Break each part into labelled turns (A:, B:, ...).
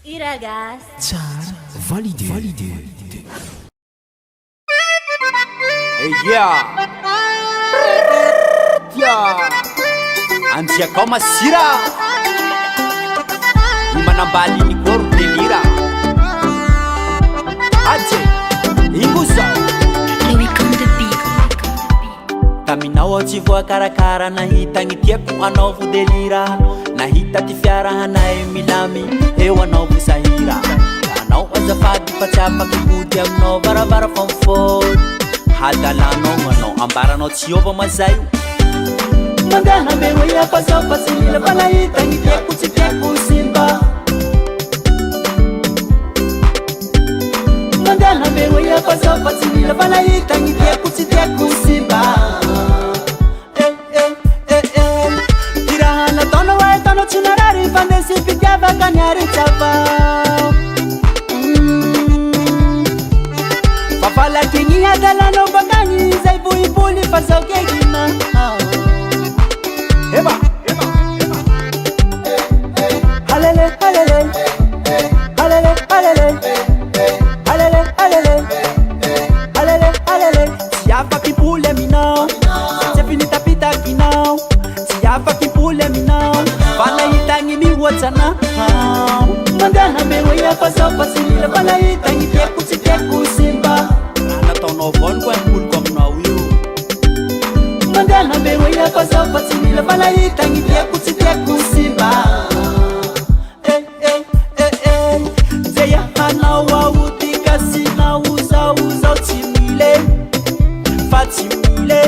A: Hiragasy.
B: Tsara validé. Validé.
C: Yeah! Tia! Anjiakao masira! Ny manambaly ny koro delira. Aje! Ingo zao!
D: Louis on the beat.
C: Taminao aho tsy voakarakara nahita ny tiako anaovo delira nahita ty fiarahanay milamy eo anaovo sahira anao azafady fa tsy afaky hody aminao varavara famfody hadalanao anao ambaranao tsy ova mazaio
E: Mandehana beroa fa zao fa tsy mila fa nahita ny tiako tsy tiako simba Mandehana beroa fa zao fa tsy mila fa nahita ny tiako tsy tiako simba Eh eh eh eh Ty raha nataonao ahitanao tsy narary fa ndesy fitiavaka niary tsapa Fa falaky ny adalanao bakany zay vohiboly fa zao kegina.
C: Eba!
E: Alele, alele, alele, alele, alele, alele, alele, alele.
C: Tsy afaky mpoly aminao, tsy afinitapitakinao, tsy afaky mpoly aminao, fa nahita ny mihoatra anao.
E: Mandehana beroa fa zao fa tsy mila fa nahita ny tiako tsy tiako simba.
C: Raha nataonao avao ny koa mpoliko aminao io.
E: Mandehana beroa fa zao fa tsy mila fa nahita ny tiako tsy tiako simba.
C: Eh eh eh eh, zay ahanao aho ty kasinao zao zao tsy mile, fa tsy mile.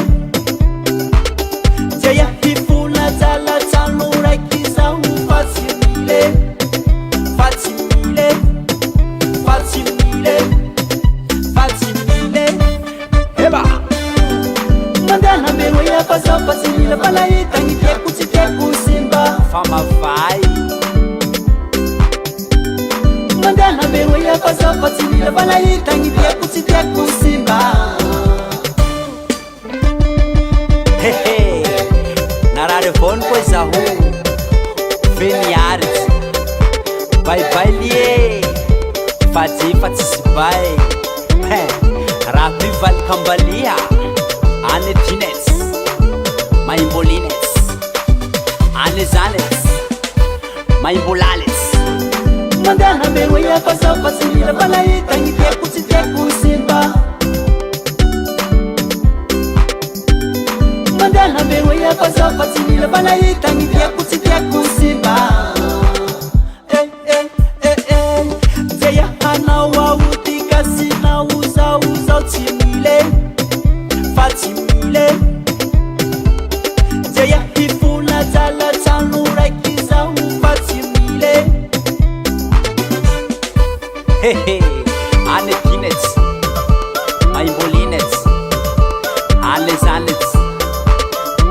C: Zay ahifona jalatsano raiky zaho fa tsy mile, fa tsy mile, fa tsy mile, fa tsy mile. Eba!
E: Mandehana beroa fa zao fa tsy mila fa nahita ny tiako tsy tiako simba.
C: Fa mavay.
E: Mandehana beroa fa zao fa tsy mila fa nahita ny tiako tsy tiako simba.
C: Hehe, narary avao ny koa zaho fe niaritsy. Bye bye lie, fa jefa tsisy bay. He, raha mpivalikam-balia, any tinets, maimbolinets, any zanets, maimbolalets.
E: Mandehana beroa fa zao fa tsy mila fa nahita ny tiako tsy tiako simba. Mandehana beroa fa zao fa tsy mila fa nahita ny tiako tsy tiako simba.
C: Eh eh eh eh, zay ahanao aho ty kasinao zao zao tsy mile, fa tsy mile. Zay ahifona jalatsano raiky zaho fa tsy mile. Hehe, any tinets, maimbolinets, any zanets,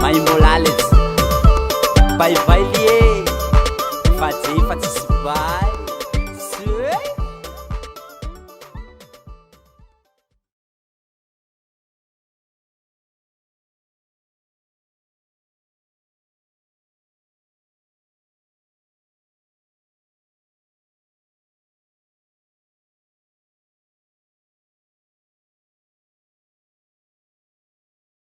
C: maimbolalets. Bye bye lie.